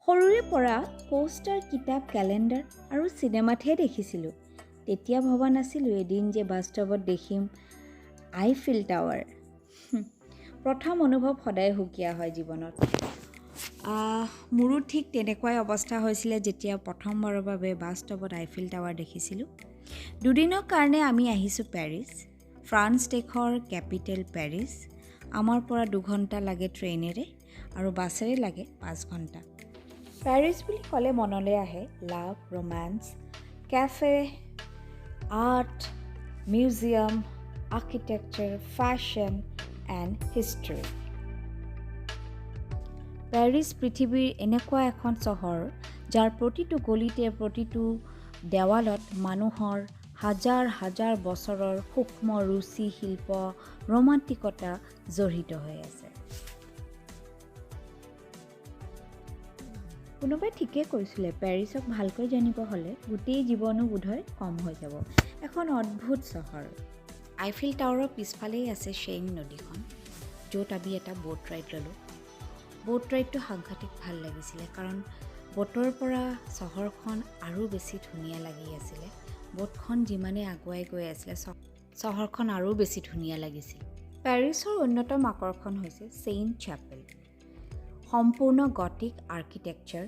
সৰুৰে পৰা পোষ্টাৰ, কিতাপ, কেলেণ্ডাৰ আৰু চিনেমাতহে দেখিছিলোঁ। তেতিয়া ভবা নাছিলোঁ এদিন যে বাস্তৱত দেখিম আইফিল টাৱাৰ। প্ৰথম অনুভৱ সদায় সুকীয়া হয় জীৱনত। মোৰো ঠিক তেনেকুৱাই অৱস্থা হৈছিলে যেতিয়া প্ৰথমবাৰৰ বাবে বাস্তৱত আইফিল টাৱাৰ দেখিছিলোঁ। দুদিনৰ কাৰণে আমি আহিছোঁ পেৰিছ, ফ্ৰান্স দেশৰ কেপিটেল পেৰিছ। আমাৰ পৰা 2 ঘণ্টা লাগে ট্ৰেইনেৰে আৰু বাছেৰে লাগে 5 ঘণ্টা। পেৰিছ বুলি ক'লে মনলৈ আহে love, romance, cafe, art, museum, architecture, fashion and history. Paris পৃথিৱীৰ এনেকুৱা এখন চহৰ যাৰ প্ৰতিটো গলিতে, প্ৰতিটো দেৱালত মানুহৰ হাজাৰ হাজাৰ বছৰৰ সূক্ষ্ম ৰুচি, শিল্প, ৰোমান্টিকতা জড়িত হৈ আছে। কোনোবাই ঠিকেই কৈছিলে, পেৰিছক ভালকৈ জানিব হ'লে গোটেই জীৱনো বোধহয় কম হৈ যাব। এখন অদ্ভুত চহৰ। আইফিল টাৱাৰৰ পিছফালেই আছে চেইন নদীখন, য'ত আমি এটা বোট ৰাইড ল'লোঁ। বোট ৰাইডটো সাংঘাতিক ভাল লাগিছিলে, কাৰণ বোটৰ পৰা চহৰখন আৰু বেছি ধুনীয়া লাগি আছিলে। বোটখন যিমানে আগুৱাই গৈ আছিলে চহৰখন আৰু বেছি ধুনীয়া লাগিছিল। পেৰিছৰ অন্যতম আকৰ্ষণ হৈছে ছেইণ্ট চেপেল, সম্পূৰ্ণ গটিক আৰ্কিটেকচাৰ।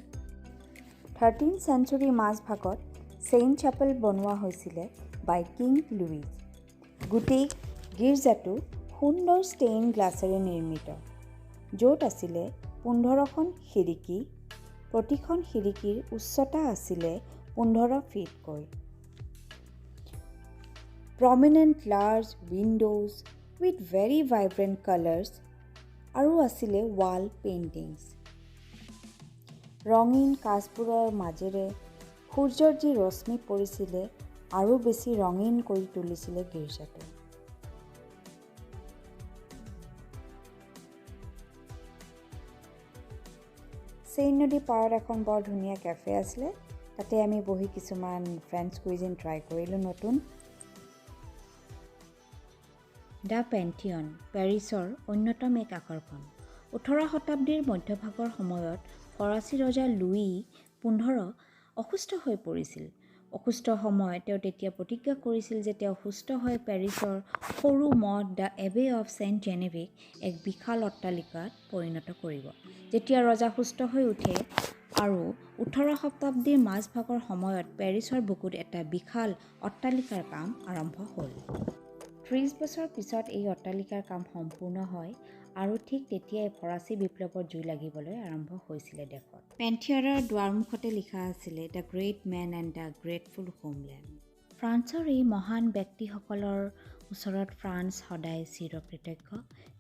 13 চেঞ্চুৰীৰ মাজভাগত ছেইণ্ট চেপেল বনোৱা হৈছিলে বাই কিং লুইজ। গোটেই গীৰ্জাটো সুন্দৰ ষ্টেইন গ্লাছেৰে নিৰ্মিত, য'ত আছিলে 15খন খিৰিকী। প্ৰতিখন খিৰিকীৰ উচ্চতা আছিলে 15 ফিটকৈ। Prominent large windows with very vibrant colours আৰু আছিলে ৱাল পেইণ্টিংছ। ৰঙীন কাঁচবোৰৰ মাজেৰে সূৰ্যৰ যি ৰশ্মি পৰিছিলে আৰু বেছি ৰঙীন কৰি তুলিছিলে গীৰ্জাটো। চেইন নদীৰ পাৰত এখন বৰ ধুনীয়া কেফে আছিলে, তাতে আমি বহি কিছুমান ফ্ৰেঞ্চ কুইজিন ট্ৰাই কৰিলোঁ নতুন। The Pantheon পেৰিছৰ অন্যতম এক আকৰ্ষণ। 18 শতাব্দীৰ মধ্যভাগৰ সময়ত ফৰাচী ৰজা লুই 15 অসুস্থ হৈ পৰিছিল। অসুস্থ সময়ত তেওঁ তেতিয়া প্ৰতিজ্ঞা কৰিছিল যে তেওঁ সুস্থ হৈ পেৰিছৰ সৰু মঠ the Abbey of Saint জেনেভিক এক বিশাল অট্টালিকাত পৰিণত কৰিব। যেতিয়া ৰজা সুস্থ হৈ উঠে আৰু 18 শতাব্দীৰ মাজভাগৰ সময়ত পেৰিছৰ বুকুত এটা বিশাল অট্টালিকাৰ কাম আৰম্ভ হ'ল। 30 বছৰ পিছত এই অট্টালিকাৰ কাম সম্পূৰ্ণ হয় আৰু ঠিক তেতিয়াই ফৰাচী বিপ্লৱৰ জুই লাগিবলৈ আৰম্ভ হৈছিলে দেশত। পেন্থিয়নৰ দুৱাৰমুখতে লিখা আছিলে the great man and the grateful homeland. ফ্ৰান্সৰ এই মহান ব্যক্তিসকলৰ ওচৰত ফ্ৰান্স সদায় চিৰকৃতজ্ঞ।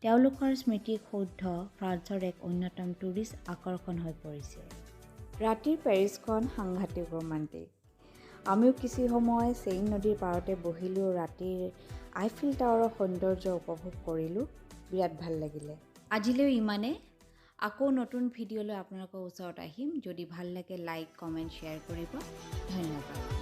তেওঁলোকৰ স্মৃতিক সৌধ ফ্ৰান্সৰ এক অন্যতম টুৰিষ্ট আকৰ্ষণ হৈ পৰিছে। ৰাতিৰ পেৰিছখন সাংঘাতিক ৰোমান্টিক। আমিও কিছু সময় চেইন নদীৰ পাৰতে বহিলোঁ, ৰাতিৰ আইফিল টাৱাৰৰ সৌন্দৰ্য উপভোগ কৰিলোঁ। বিৰাট ভাল লাগিলে। আজিলৈ ইমানে, আকৌ নতুন ভিডিঅ'লৈ আপোনালোকৰ ওচৰত আহিম। যদি ভাল লাগে লাইক, কমেণ্ট, শ্বেয়াৰ কৰিব। ধন্যবাদ।